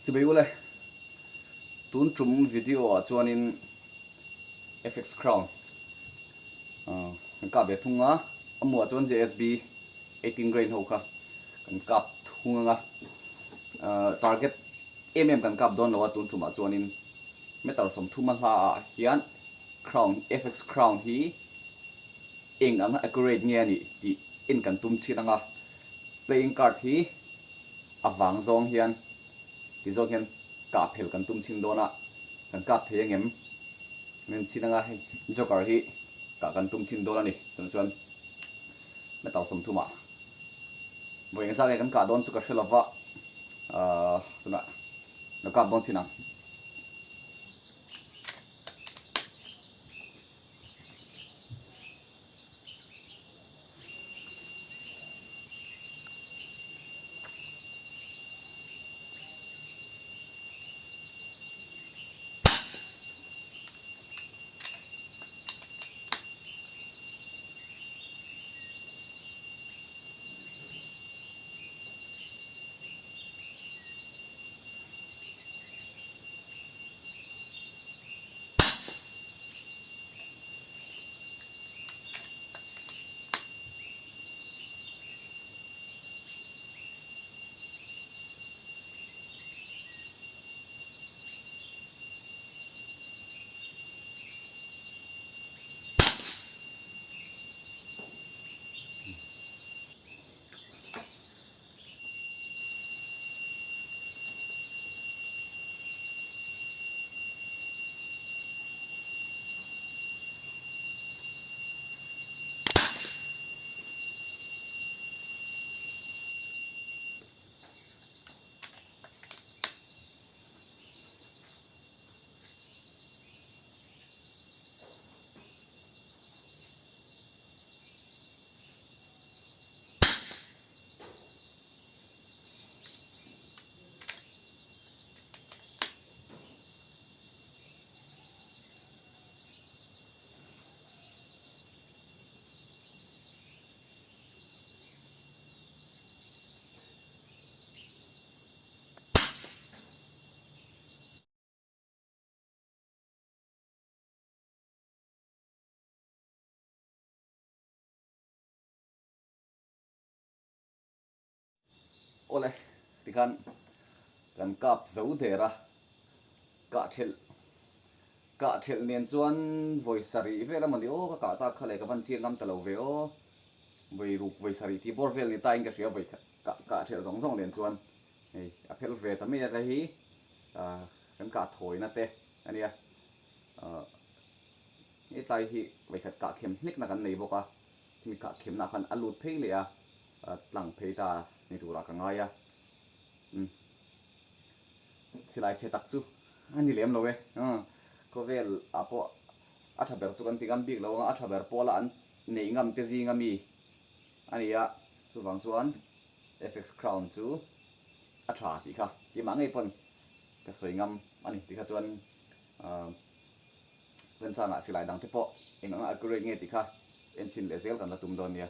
Chubei ule, tun tum video ah chuanin FX Crown kan kap ve thung a, a hmuh ah chuan JSB 18 grain ho kha kan kap thung anga, target em em kan kap dawn lo a tun tumah chuanin meter 30 a hla ah hian Crown FX Crown hi eng anga accurate nge a nih tih en kan tum chhin anga, playing card hi A vang zawng hian ti zawk hian kah phel kan tum chhin dawn a, kan kap thei angem? Min chhin anga hei joker hi kah kan tum chhin dawn a ni. Tunah chuan metal 30 ah vawi engzat nge kan kah dawn chu ka hre lova, ahh tunah lo kap dawn chhin ang. Awle, tikhan kan kap zo der a, kah thelh kah thelh nen chuan vawi sarih vel a mawni aw ka kah tak kha le ka van chiang ngam ta lo ve aw, vawi ruk vawi sarih tih bawr vel ni ta in ka hria vawi kah kah thelh zawng zawng nen chuan hei a phelh ve ta mai a hei hi kan kah thawina te a nia hetlai hi vawi khat kah khem hnek na kan nei bawk a, khimi kah khem na khan a lut phei leh a. Tlang phei ta ni turah ka ngai a, umm silai chhe tak chu a ni lem lo e, umm khawvel ah pawh a tha ber chu kan ti ngam bik lo ang a, a tha ber pawla an neih ngam te zinga mi a ni a, chuvang chuan FX Crown chu a tha tih kha keimah ngei pawn ka sawi ngam a ni tih kha chuan umm remchangah silai dang te pawh eng anga accurate nge tih kha en chhin leh zel kan la tum dawn nia.